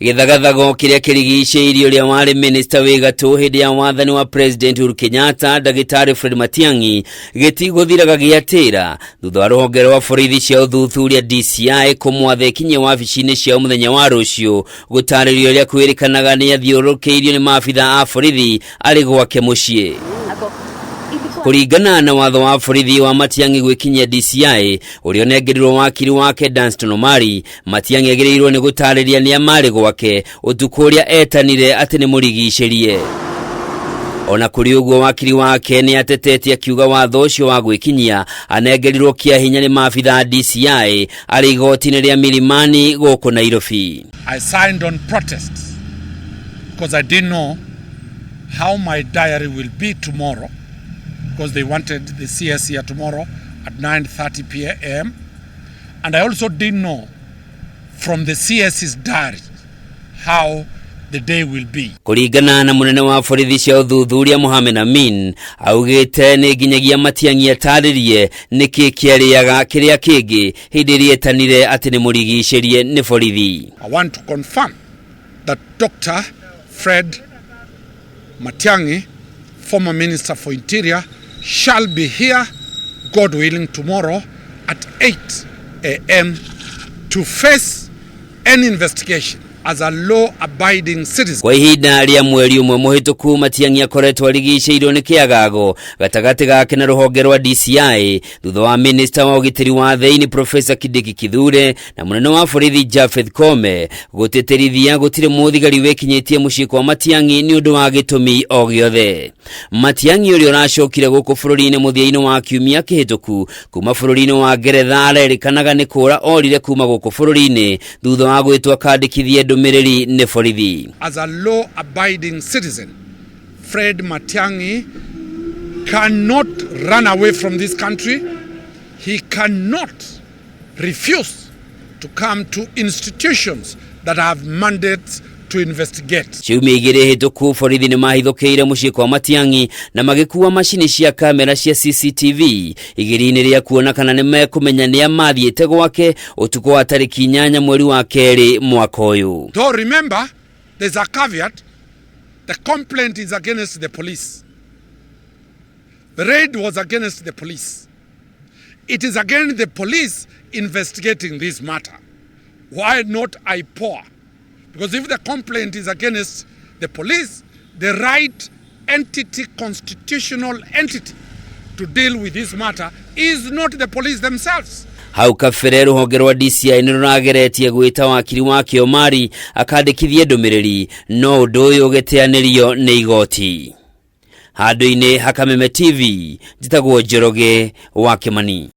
Gĩthagathago kĩrĩa kĩrigicĩirie ũrĩa warĩ minista wĩ gatũ hĩndĩ ya wathani wa President Uhuru Kenyatta, Ndagĩtarĩ Fred Matiang'i, gĩtigũthiraga gĩatĩra thutha wa rũhonge rwa borithi cia ũthuthuria DCI kũmwatha ĩkinye wabici-inĩ ciao mũthenya wa rũciũ gũtarĩrio ũrĩa kwĩrĩkanaga nĩ athiũrũrũkĩirio nĩ maabitha a borithi arĩ gwake mũciĩ. Kũringana na watho wa borithi wa Matiang'i gwĩkinyia DCI ũrĩa ũnengerirwo wakiri wake Danstan Omari, Matiang'i agĩrĩirwo nĩ gũtarĩria nĩa marĩ gwake ũtukũ ũrĩa etanire atĩ nĩ mũrigicĩrie. Ona kũrĩ ũguo, wakiri wake nĩ atetetie akiuga watho ũcio wa gwĩkinyia anengerirwo kĩa hinya nĩ maabitha a DCI arĩ igoti-inĩ rĩa Milimani gũkũ Nairobi. I signed on protest because I didn't know how my diary will be tomorrow, because they wanted the CS here tomorrow at 9:30 p.m. And I also didn't know from the CS's diary how the day will be. Kũringana na mũnene wa borithi cia ũthuthuria Mohamed Amin, augĩte nĩ nginyagia Matiang'i atarĩrie nĩkĩ kĩarĩaga kĩrĩa kĩngĩ hĩndĩ ĩrĩa etanire atĩ nĩ mũrigicĩrie nĩ borithi. I want to confirm that Dr. Fred Matiang'i, former Minister for Interior, shall be here, God willing, tomorrow at 8 a.m. to face any investigation as a law-abiding citizen. Kwa ihinda rĩa mweri ũmwe mũhĩtũku, Matiang'i akoretwo arigicĩirio nĩ kĩagago gatagatĩ gake na rũhonge rwa DCI thutha wa minista wa ũgitĩri wa thĩinĩ Profesa Kindiki Kithure na mũnene wa borithi Japheth Kome gũtĩtĩrithia gũtirĩ mũthigari wĩkinyĩtie mũciĩ kwa Matiang'i nĩ ũndũ wa gĩtũmi o gĩothe. Matiang'i, ũrĩa ũracokire gũkũ bũrũri-inĩ mũthia-inĩ wa kiumia kĩhĩtũku kuma bũrũri-inĩ wa Ngeretha, arerĩkanaga nĩ kũra orire kuma gũkũ bũrũri-inĩ thutha wa gwĩtwo akandĩkithie ndũmĩrĩri nĩ borithi. As a law-abiding citizen, Fred Matiang'i cannot run away from this country. He cannot refuse to come to institutions that have mandates to investigate. Ciumia 2 hĩtũku, borithi nĩ mahithũkĩire mũciĩ kwa Matiang'i na magĩkua macini cia kamera cia CCTV igĩrĩ-inĩ rĩa kuona kana nĩ mekũmenya nĩa mathiĩte gwake ũtukũ wa tarĩki 8 mweri wa kerĩ mwaka ũyũ. Though remember, there's a caveat. The complaint is against the police. The raid was against the police. It is again the police investigating this matter. Why not IPOA? Because if the complaint is against the police, the right entity, constitutional entity to deal with this matter is not the police themselves. Hau kabere, rũhonge rwa DCI nĩ rũrageretie gwĩta wakiri wake Omari akandĩkithie ndũmĩrĩri, no ũndũ ũyũ ũgĩteanĩrio nĩ igoti. Handũ-inĩ ha Kameme TV, njĩtagwo Njoroge wa Kĩmani.